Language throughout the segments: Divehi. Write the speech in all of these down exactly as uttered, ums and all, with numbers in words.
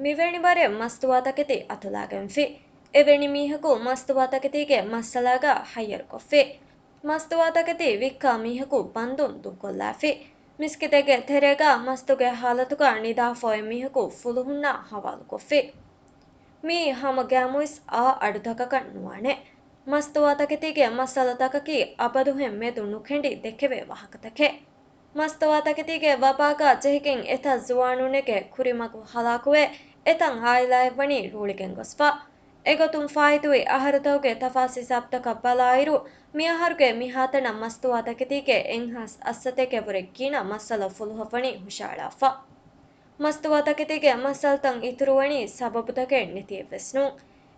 މިވެނި ބަރެއް މަސްތުވާ ތަކެތި އަތުލާގެންފި. އެވެނި މީހަކު މަސްތުވާ ތަކެތީގެ މައްސަލާގަ ހައްޔަރުކޮށްފި. މަސްތުވާ ތަކެތި ވިއްކާ މީހަކު ބަންދުން ދޫކޮށްލާފި. މިސްކިތެއްގެ ތެރޭގަ މަސްތުގެ ހާލަތުގަ ނިދާފަ އޮތް މީހަކު ފުލުހުންނާ ހަވާލުކޮށްފި. މިއީ ހަމަ ގައިމުވެސް އާ އަޑުތަކަކަށް ނުވާނެ. މަސްތުވާ ތަކެތީގެ މައްސަލަތަކަކީ އަބަދުހެން މެދު ނުކެނޑި ދެކެވޭ ވާހަކަތަކެއް. މަސްތުވާ ތަކެތީގެ ވަބާގަ ޖެހިގެން އެތައް ޒުވާނުންނެއްގެ ކުރިމަގު ހަލާކުވެ، އެތައް އާއިލާއެއް ވަނީ ރޫޅިގެން ގޮސްފަ. އެގޮތުން ފާއިތުވި އަހަރުތަކުގެ ތަފާސް ހިސާބުތަކަށް ބަލާއިރު، މިއަހަރުގެ މިހާތަނަށް މަސްތުވާ ތަކެތީގެ އެއްހާސް އައްސަތޭކައަށްވުރެ ގިނަ މައްސަލަ ފުލުހަށްވަނީ ހުށައަޅާފަ. މަސްތުވާ ތަކެތީގެ މައްސަލަތައް އިތުރުވަނީ ސަބަބުތަކެއް ނެތިއެއްވެސް ނޫން.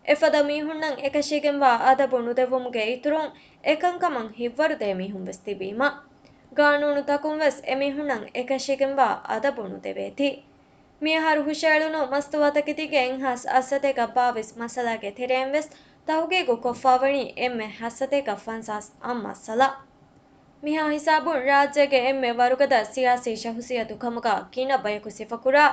އެފަދަ މީހުންނަށް އެކަށީގެންވާ އަދަބު ނުދެވުމުގެ އިތުރުން، އެކަންކަމަށް ހިތްވަރުދޭ މީހުން ވެސް ތިބީމަ، ގާނޫނުތަކުން ވެސް އެމީހުންނަށް އެކަށީގެންވާ އަދަބު ނުދެވޭތީ. މިއަހަރު ހުށައެޅުނު މަސްތުވާ ތަކެތީގެ އެއްހާސް އައްސަތޭކަ ބާވީސް މައްސަލާގެ ތެރެއިން ވެސް ތަހުގީގު ކޮށްފާވަނީ އެންމެ ހައްސަތޭކަ ފަންސާސް އަށް މައްސަލަ. މިހާ ހިސާބުން ރާއްޖޭގެ އެންމެ ވަރުގަދަ ސިޔާސީ ޝަހުސިއްޔަތު ކަމުގަ ގިނަ ބަޔަކު ސިފަކުރާ،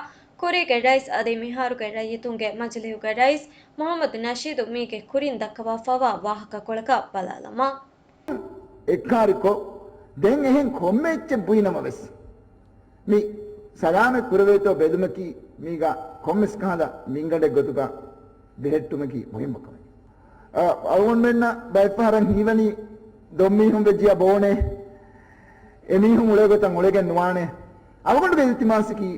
ކުރީގެ ރައީސް އަދި މިހާރުގެ ރައްޔިތުންގެ މަޖިލީހުގެ ރައީސް މުހައްމަދު ނަޝީދު މީގެ ކުރިން ދައްކަވާފައިވާ ވާހަކަކޮޅަކަށް ބަލާލަމާ. އެއްކާރިކޮށް، ދެން އެހެން ކޮންމެ އެއްޗެއް ބުއި ނަމަވެސް، މި ސަލާމަތް ކުރެވޭތޯ ބެލުމަކީ މީގަ ކޮންމެސް ކަހަލަ މިންގަނޑެއް ގޮތުގަ ބެހެއްޓުމަކީ މުހިއްމު ކަމެއް. އަ، އަޅުގަނޑުމެންނަށް ބައެއްފަހަރަށް ހީވަނީ ދޮންމީހުން ވެއްޖިޔާ ބޯނޭ، އެމީހުން އުޅޭ ގޮތަށް އުޅެގެން ނުވާނެ. އަޅުގަނޑުގެ އިލްތިމާސަކީ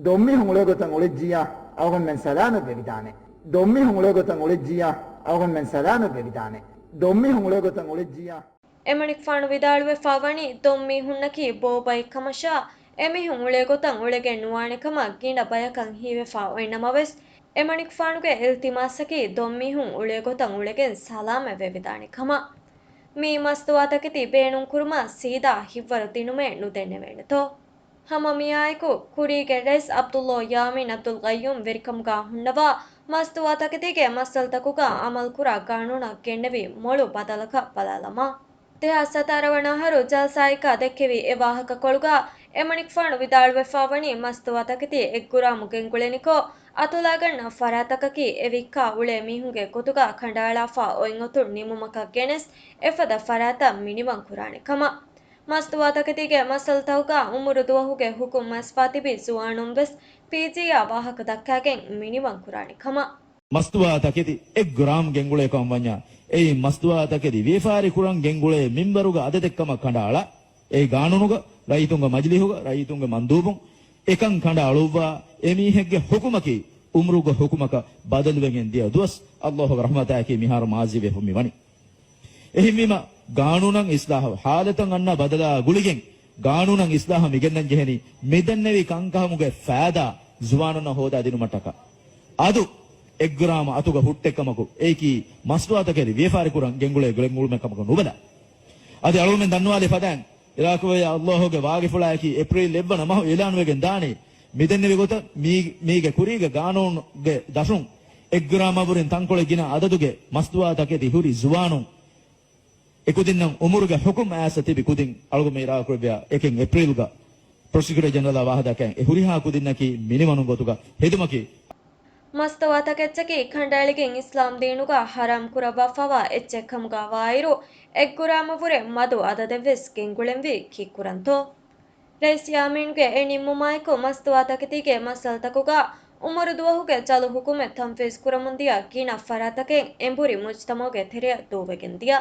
ދޮންމީހުން އުޅޭ ގޮތަށް އުޅެއްޖިޔާ އަޅުގަނޑުމެން ސަލާމަތް ވެވިދާނެ. ދޮންމީހުން އުޅޭ ގޮތަށް އުޅެއްޖިޔާ އަޅުގަނޑުމެން ސަލާމަތް ވެވިދާނެ. ދޮންމީހުން އުޅޭ ގޮތަށް އުޅެއްޖިޔާ. އެމަނިކުފާނު ވިދާޅުވެފާ ވަނީ ދޮންމީހުންނަކީ ބޯބައެއް ކަމަށާ، އެމީހުން އުޅޭ ގޮތަށް އުޅެގެން ނުވާނެ ކަމަށް ގިނަ ބަޔަކަށް ހީވެފާ އޮތް ނަމަވެސް، އެމަނިކުފާނުގެ އިލްތިމާސަކީ ދޮންމީހުން އުޅޭ ގޮތަށް އުޅެގެން ސަލާމަތް ވެވިދާނެ ކަމަށް. މިއީ މަސްތުވާ ތަކެތި ބޭނުން ކުރުމަށް ސީދާ ހިތްވަރު ދިނުމެއް ނުދެންނެވޭނެތޯ؟ ހަމަ މިއާއެކު، ކުރީގެ ރައީސް ޢަބްދުﷲ ޔާމީން ޢަބްދުލް ޤައްޔޫމް ވެރިކަމުގަ ހުންނަވާ، މަސްތުވާ ތަކެތީގެ މައްސަލަތަކުގަ އަމަލުކުރާ ގާނޫނަށް ގެންނެވި މޮޅު ބަދަލަކަށް ބަލާލަމާ. ދެހާސް ސަތާރަ ވަނަ އަހަރު ޖަލްސާއެއްގަ ދެއްކެވި އެ ވާހަކަކޮޅުގަ، އެމަނިކުފާނު ވިދާޅުވެފާ ވަނީ މަސްތުވާ ތަކެތި އެއް ގުރާމު ގެންގުޅެނިކޮށް، އަތުލާގަންނަ ފަރާތަކަކީ އެ ވިއްކާ އުޅޭ މީހުންގެ ގޮތުގަ ކަނޑައަޅާފަ އޮތް އޮތުން ނިމުމަކަށް ގެނެސް، އެފަދަ ފަރާތަށް މިނިވަން ކުރާނެ ކަމަށް. މަސްތުވާ ތަކެތީގެ މައްސަލަތަކުގަ އުމުރު ދުވަހުގެ ހުކުމް މަސްވާ ތިބި ޒުވާނުން ވެސް ޕީޖީއާ ވާހަކަ ދައްކާގެން މިނިވަން ކުރާނެ ކަމަށް. މަސްތުވާ ތަކެތި އެއް ގްރާމް ގެންގުޅޭ ކަމަށް ވަންޏާ، އެއީ މަސްތުވާ ތަކެތި ވިޔަފާރި ކުރަން ގެންގުޅޭ މިންވަރުގެ އަދަދެއް ކަމަށް ކަނޑައަޅާ، އެއީ ގާނޫނުގަ، ރައްޔިތުންގެ މަޖިލީހުގަ، ރައްޔިތުންގެ މަންދޫބުން އެކަން ކަނޑައަޅުއްވާ، އެމީހެއްގެ ހުކުމަކީ އުމުރުގެ ހުކުމަކަށް ބަދަލުވެގެން ދިޔަ ދުވަސް އައްލާހުގެ ރަޙްމަތާއެކީ މިހާރު މާޒީވެފަ މިވަނީ. އެހެންވީމަ، ގާނޫނަށް އިސްލާހު، ހާލަތަށް އަންނަ ބަދަލާ ގުޅިގެން، ގާނޫނަށް އިސްލާހު މިގެންނަން ޖެހެނީ، މިދެންނެވި ކަންކަހަމުގެ ފައިދާ ޒުވާނުންނަށް ހޯދާދިނުމަށްޓަކާ. އަދު އެއްގްރާމް އަތުގަ ހުއްޓެއްކަމަކު، އެއީކީ މަސްތުވާތަކެތި ވިޔަފާރި ކުރަން ގެންގުޅޭ ގެންގުޅުމެއް ކަމަކު ނުބަލާ. އަދި އަޅުގަނޑުމެން ދަންނަވާލި ފަދައިން، އިރާކުވެރިޔާ އައްލާހުގެ ވާގިފުޅާއެކީ އޭޕްރީލް އެއްވަނަ މަހު އިޢުލާނުވެގެން ދާނީ، މިދެންނެވި ގޮތަށް މީ-، މީގެ ކުރީގެ ގާނޫނުގެ ދަށުން އެއްގްރާމަށްވުރެން ތަންކޮޅެއް ގިނަ އަދަދުގެ މަސްތުވާ ތަކެތި ހުރި ޒުވާނުން އެކުދިންނަށް އުމުރުގެ ހުކުމް އައިސް ތިބި ކުދިން އަޅުގަނޑު އިރާކުވެއްވިޔާ އެކެއް އޭޕްރީލްގަ ޕްރޮސިކިއުޓަރ ޖެނެރަލާ ވާހަކަ ދައްކައި އެ ހުރިހާ ކުދިންނަކީ މިނިވަނުން ގޮތުގަ ހެދުމަކީ. މަސްތުވާ ތަކެއްޗަކީ ކަނޑައެޅިގެން އިސްލާމް ދީނުގަ ހަރާމް ކުރައްވާފައިވާ އެއްޗެއް ކަމުގަ ވާއިރު، އެއްގްރާމަށްވުރެ މަދު އަދަދެއްވެސް ގެންގުޅެންވީ ކީއްކުރަންތޯ؟ ރައީސް ޔާމީންގެ އެ ނިންމުމާއެކު މަސްތުވާ ތަކެތީގެ މައްސަލަތަކުގަ އުމުރު ދުވަހުގެ ޖަލު ހުކުމެއް ތަންފީޒް ކުރަމުންދިޔަ ގިނަ ފަރާތަކެއް އެނބުރި މުޖްތަމަޢުގެ ތެރެއަށް ދޫވެގެންދިޔަ.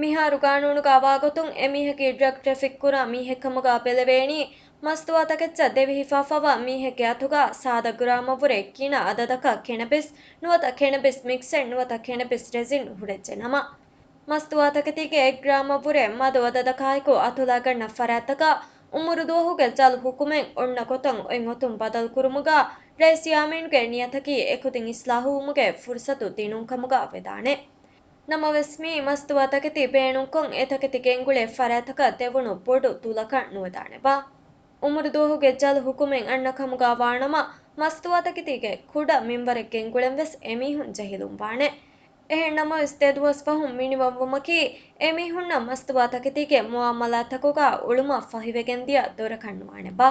މިހާރު ގާނޫނުގަ ވާގޮތުން އެމީހަކީ ޑްރަގް ޓްރެފިކް ކުރާ މީހެއްކަމުގަ ބެލެވޭނީ، މަސްތުވާ ތަކެއްޗަށް ދެވިހިފާފައިވާ މީހެއްގެ އަތުގަ ސާދަ ގްރާމަށްވުރެ ގިނަ އަދަދަކަށް ކެނަބިސް، ނުވަތަ ކެނަބިސް މިކްސެއް، ނުވަތަ ކެނަބިސް ރެޒިން ހުރެއްޖެ ނަމަ. މަސްތުވާ ތަކެތީގެ އެއް ގްރާމަށްވުރެ މަދު އަދަދަކާއެކު އަތުލާގަންނަ ފަރާތްތަކަށް އުމުރު ދުވަހުގެ ޖަލު ހުކުމެއް އޮންނަ ގޮތަށް އޮތް އޮތުން ބަދަލުކުރުމުގަ ރައީސް ޔާމީންގެ ނިޔަތަކީ އެކުދިން އިސްލާހުވުމުގެ ފުރުސަތު ދިނުން ކަމުގަ ވެދާނެ. ނަމަވެސް މިއީ މަސްތުވާ ތަކެތި ބޭނުންކޮށް އެ ތަކެތި ގެންގުޅޭ ފަރާތްތަކަށް ދެވުނު ބޮޑު ދުލަކަށް ނުވެދާނެބާ؟ އުމުރު ދުވަހުގެ ޖަލު ހުކުމެއް އަންނަ ކަމުގަ ވާނަމަ، މަސްތުވާ ތަކެތީގެ ކުޑަ މިންވަރެއް ގެންގުޅެން ވެސް އެމީހުން ޖެހިލުން ވާނެ. އެހެން ނަމަވެސް، ދެ ދުވަސް ފަހުން މިނިވަންވުމަކީ، އެމީހުންނަށް މަސްތުވާ ތަކެތީގެ މުއާމަލާތްތަކުގަ އުޅުމަށް ފަހިވެގެންދިޔަ ދޮރަކަށް ނުވާނެބާ؟